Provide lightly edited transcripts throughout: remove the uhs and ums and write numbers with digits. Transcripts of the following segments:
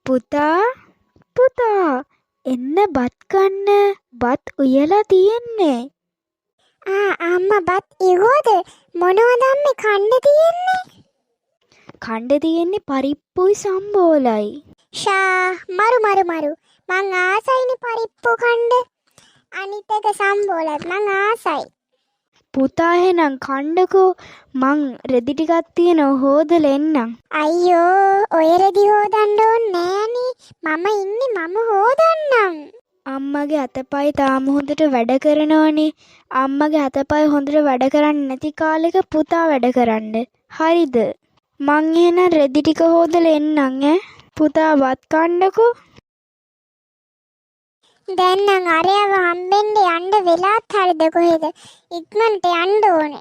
පුතා පුතා එන්න බත් කන්න. බත් උයලා තියෙන්නේ. ආ අම්මා බත් ඉව්වද? මොනවද අම්මේ කන්න තියෙන්නේ? කන්න තියෙන්නේ පරිප්පුයි සම්බෝලයි. ෂා මරු මරු මරු. මං ආසයිනේ පරිප්පු කන්න. අනිත් එක සම්බෝලත් මං ආසයි. පුතා එහෙනම් කන්නකෝ. මං රෙදි ටිකක් තියෙනවා හොදලා එන්නම්. අයියෝ ඔය රෙදි හොදන්න ඕනේ නෑනේ. මම ඉන්නේ මම හොදන්නම්. අම්මගේ අතපය තාම හොඳට වැඩ කරනවනේ. අම්මගේ අතපය හොඳට වැඩ කරන්නේ නැති කාලෙක පුතා වැඩ කරන්න. හරිද? මං එහෙනම් රෙදි ටික හොදලා එන්නම් ඈ. පුතා බත් කන්නකෝ. දැන් නම් අරයව හම්බෙන්න යන්න වෙලාත් හරිද කොහෙද? ඉක්මනට යන්න ඕනේ.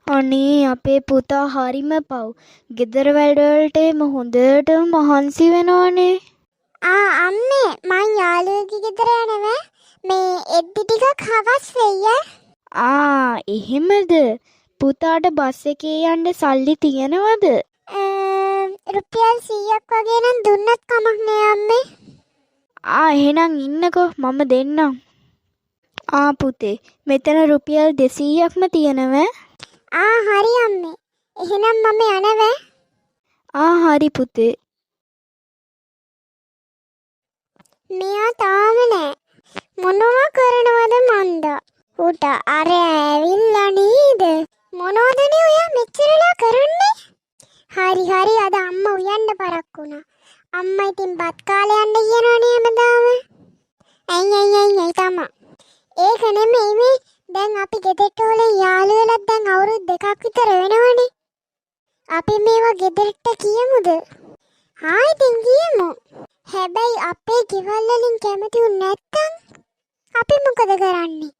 අනේ අපේ පුතා හරිම පව්. ගෙදර වැඩ වලට එහෙම හොඳටම මහන්සි වෙනවනේ. ආ අම්මේ මං යාළුවෙක්ගේ ගෙදර යනවා. මේ එද්දි ටිකක් හවස් වෙයි ඈ. ආ එහෙමද? පුතාට බස් එකේ යන්න සල්ලි තියෙනවද? රුපියල් 100ක් වගේ නම් දුන්නත් කමක් නෑ අම්මේ. ආ එහෙනම් ඉන්නකෝ මම දෙන්නම්. ආ පුතේ මෙතන රුපියල් 200ක්ම තියෙනවා. ආ හරි අම්මේ. එහෙනම් මම යනවා. ආ හරි පුතේ. මෙයා තාම නෑ. මොනවා කරනවද මන්දා? ඌට අර ඇවිල්ලා නේද? මොනවදනේ ඔයා මෙච්චර වෙලා කරන්නේ? හරි හරි අද අම්මා උයන්න පරක්කු වුණා. අම්මා ඉතින් බත් කාලේ යන්න කියනවනේ හැමදාම. ඇයි ඇයි ඇයි ඇයි තමා. ඒක නෙමෙයි මේ දැන් අපි ගෙදරට හොලේ යාළු වෙලත් දැන් අවුරුදු දෙකක් විතර වෙනවනේ. අපි මේවා ගෙදරට කියමුද? හා ඉතින් කියමු. හැබැයි අපේ ගෙවල් වලින් කැමති වුණ නැත්තම් අපි මොකද කරන්නේ?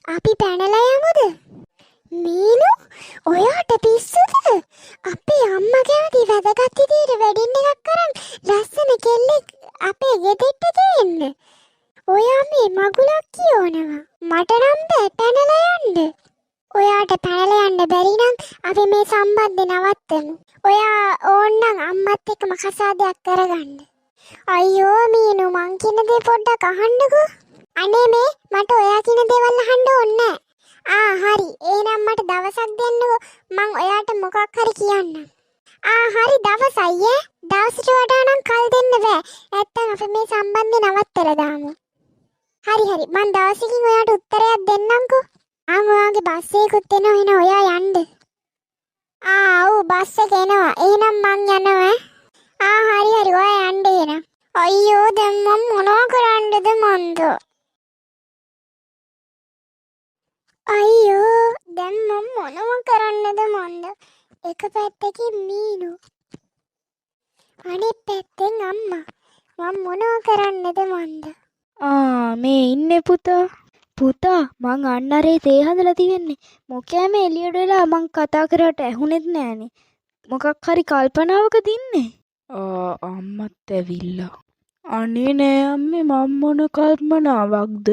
අපි පැනලා යමුද? මීනු ඔයාට පිස්සුද? අපේ අම්මා කැමති වැදගත් විදියට වෙඩින් එකක් කරන් ලස්සන කෙල්ලෙක් අපේ ගෙදරට ගේන්න. ඔයා මේ මගුලක් කියවනවා. මට නම් බෑ පැනලා යන්න. ඔයාට පැනලා යන්න බැරි නම් අපි මේ සම්බන්ධය නවත්තමු. ඔයා ඕන්නම් අම්මත් එක්කම කසාදයක් කරගන්න. අයියෝ මීනු මං කියන දේ පොඩ්ඩක් අහන්නකෝ. අනේ මේ මට ඔයා කියන දේවල් අහන්න ඕනේ නෑ. ආ හරි එහෙනම් මට දවසක් දෙන්නකෝ. මං ඔයාට මොකක් හරි කියන්නම්. ආ හරි දවසයි ඈ. දවසට වඩා නම් කල් දෙන්න බෑ. නැත්තම් අපි මේ සම්බන්ධය නවත්තලා දාමු. හරි හරි මං දවසකින් ඔයාට උත්තරයක් දෙන්නම්කෝ. ආ ඔයාගේ බස් එකකුත් එනවා එහෙනම් ඔයා යන්න. ආ ඔව් බස් එක එනවා. එහෙනම් මං යනවා. ආ හරි හරි ඔයා යන්න එහෙනම්. අයියෝ දැන් මං මොනවා කරන්නද මන්ද? අයියෝ දැන් මං මොනවා කරන්නද මන්ද? එක පැත්තකින් මීනු අනිත් පැත්තෙන් අම්මා. මං මොනවා කරන්නද මන්ද? ආ මේ ඉන්නේ පුතා. පුතා මං අන්න අරේ තේ හදලා තියෙන්නේ. මොකෑ මේ එළියට වෙලා මං කතා කරාට ඇහුනෙත් නෑනේ. මොකක් හරි කල්පනාවකද ඉන්නේ? ආ අම්මත් ඇවිල්ලා. අනේ නෑ අම්මේ මං මොන කල්පනාවක්ද?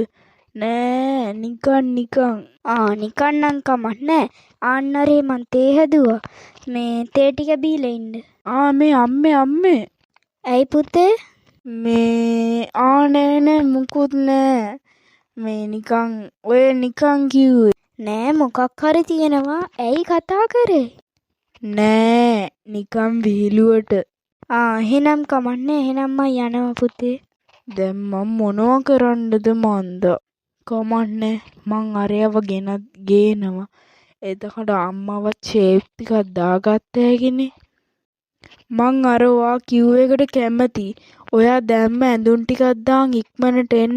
නෑ නිකන් නිකන්. ආ නිකන් නම් කමක් නෑ. ආන්න අරේ මං තේ හැදුවා. මේ තේ ටික බීලා ඉන්න. ආ මේ අම්මේ අම්මේ. ඇයි පුතේ? මේ ආ නෑ නෑ මුකුත් නෑ. මේ නිකන් ඔය නිකන් කිව්වේ. නෑ මොකක් හරි තියෙනවා. ඇයි කතා කරේ? නෑ නිකන් විහිළුවට. ආ එහෙනම් කමක් නෑ. එහෙනම් මං යනවා පුතේ. දැන් මං මොනවා කරන්නද මන්ද? කමක් නෑ මං අරයව ගෙනත් ගේනවා. එතකොට අම්මවත් ෂේප් ටිකක් දාගත්ත හැකිනේ. මං අර ඔයා කිව්ව එකට කැමති. ඔයා දැම්ම ඇඳුම් ටිකක් දාන් ඉක්මනට එන්න.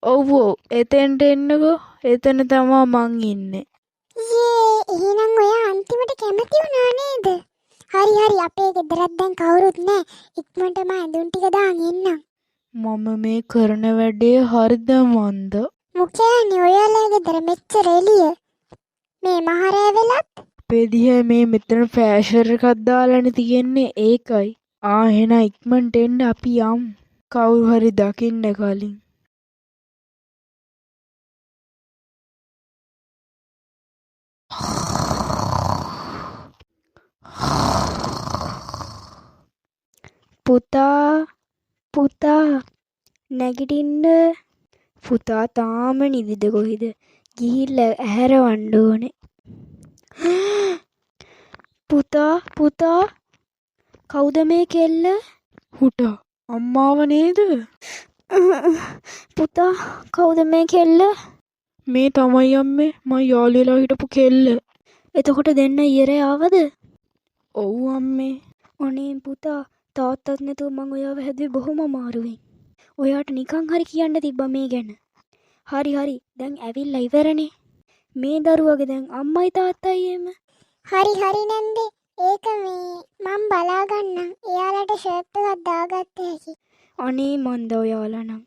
ඔව් ඔව් එතෙන්ට එන්නකෝ. එතන තමා මං ඉන්නේ. යේ එහෙනම් ඔයා අන්තිමට කැමති වුණා නේද? හරි හරි අපේ ගෙදරත් දැන් කවුරුත් නෑ. ඉක්මනට මං ඇඳුම් ටික දාන් එන්නම්. මම මේ කරන වැඩේ හරිද මන්ද? මොකෑනේ ඔයාලා ගෙදර මෙච්චර එළිය? මේ මහ රෑ වෙලත්? අපේ දිහා මේ මෙතන ෆෑෂර් එකක් දාලානේ තියෙන්නේ ඒකයි. ආ එහෙනම් ඉක්මනට එන්න අපි යමු. කවුරු හරි දකින්න කලින්. පුතා පුතා නැගිටින්න. පුතා තාම නිදිද කොහෙද? ගිහිල්ලා ඇහැරවන්න ඕනේ. පුතා පුතා කවුද මේ කෙල්ල? හුටා අම්මාව නේද? පුතා කවුද මේ කෙල්ල? මේ තමයි අම්මේ මං යාළු වෙලා හිටපු කෙල්ල. එතකොට දෙන්න ඊයේ ආවද? ඔව් අම්මේ. අනේ පුතා තාත්තත් නැතුව මං ඔයාව හැදුවේ බොහොම අමාරුවෙන්. ඔයාට නිකන් හරි කියන්න තිබ්බා මේ ගැන. හරි හරි දැන් ඇවිල්ලා ඉවරනේ. මේ දරුවගේ දැන් අම්මයි තාත්තයි එහෙම. හරි හරි නැන්දේ. ඒක මේ මං බලා ගන්නම්. එයාලට ෂර්ට් එකක් දාගත්ත හැකි. අනේ මන්ද ඔයාලා නම්.